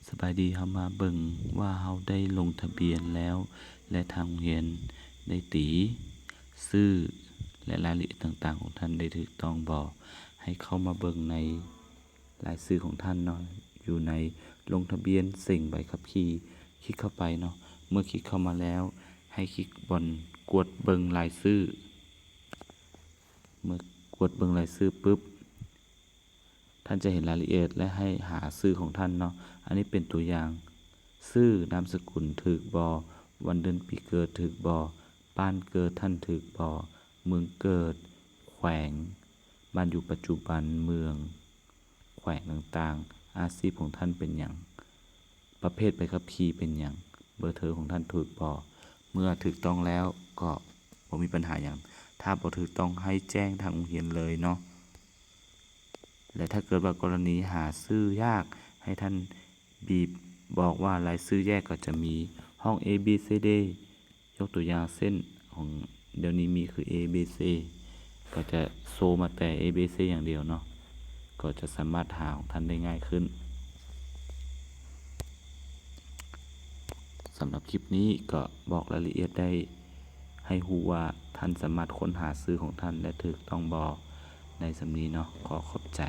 ສະບາຍດີ, ເຮົາມາເບິ່ງວ່າເຮົາໄດ້ລົງທະບຽນແລ້ວ ແລະ ທາງໂຮງຮຽນໄດ້ຕີຊື່ ແລະ ລາຍລະອຽດຕ່າງໆຂອງທ່ານໄດ້ຖືກຕ້ອງບໍ່. ໃຫ້ເຂົ້າມາເບິ່ງໃນລາຍຊື່ຂອງທ່ານເນາະ, ຢູ່ໃນລົງທະບຽນເສັງໃບຂັບຂີ່, ຄລິກເຂົ້າໄປເນາະ. ເມື່ອຄລິກເຂົ້າມາແລ້ວ ໃຫ້ຄລິກບ່ອນກວດເບິ່ງລາຍຊື່. ເມື່ອກວດເບິ່ງລາຍຊື່ປຶບ ທ່ານຈະເຫັນລາຍລະອຽດ ແລະ ໃຫ້ຫາຊື່ຂອງທ່ານເນາະ. ອັນນີ້ເປັນຕົວຢ່າງ, ຊື່, ນາມສະກຸນຖືກບໍ່, ວັນເດືອນປີເກີດຖືກບໍ່, ບ້ານເກີດທ່ານຖືກບໍ່, ເມືອງເກີດ, ແຂວງ, ບ້ານຢູ່ປັດຈຸບັນ, ເມືອງ, ແຂວງຕ່າງໆ, ອາຊີບຂອງທ່ານເປັນຫຍັງ, ປະເພດໃບຂັບຂີ່ເປັນຫຍັງ, ເບີໂທຂອງທ່ານຖືກບໍ່. ເມື່ອຖືກຕ້ອງແລ້ວກໍບໍ່ມີບັນຫາຫຍັງ, ຖ້າບໍ່ຖືກຕ້ອງໃຫ້ແຈ້ງທາງໂຮງຮຽນເລີຍເນາະ. ແລະ ຖ້າເກີດວ່າກໍລະນີຫາຊື່ຍາກ ໃຫ້ທ່ານບີບບອກວ່າລາຍຊື່ແຍກກໍຈະມີຫ້ອງ A B C D ຍົກຕົວຢ່າງເຊັ່ນ ຂອງດຽວນີ້ມີຄື A B C ກໍຈະໂຊມາແຕ່ A B C ຢ່າງດຽວເນາະ, ກໍຈະສາມາດຫາຂອງທ່ານໄດ້ງ່າຍຂຶ້ນ. ສຳລັບຄລິບນີ້ກໍບອກລາຍລະອຽດໄດ້ໃຫ້ຮູ້ວ່າທ່ານສາມາດຄົ້ນຫາຊື່ຂອງທ່ານໄດ້ຖືກຕ້ອງບໍ່ ໄດ້ສ່ຳນີ້ເນາະ. ຂໍຂອບໃຈ.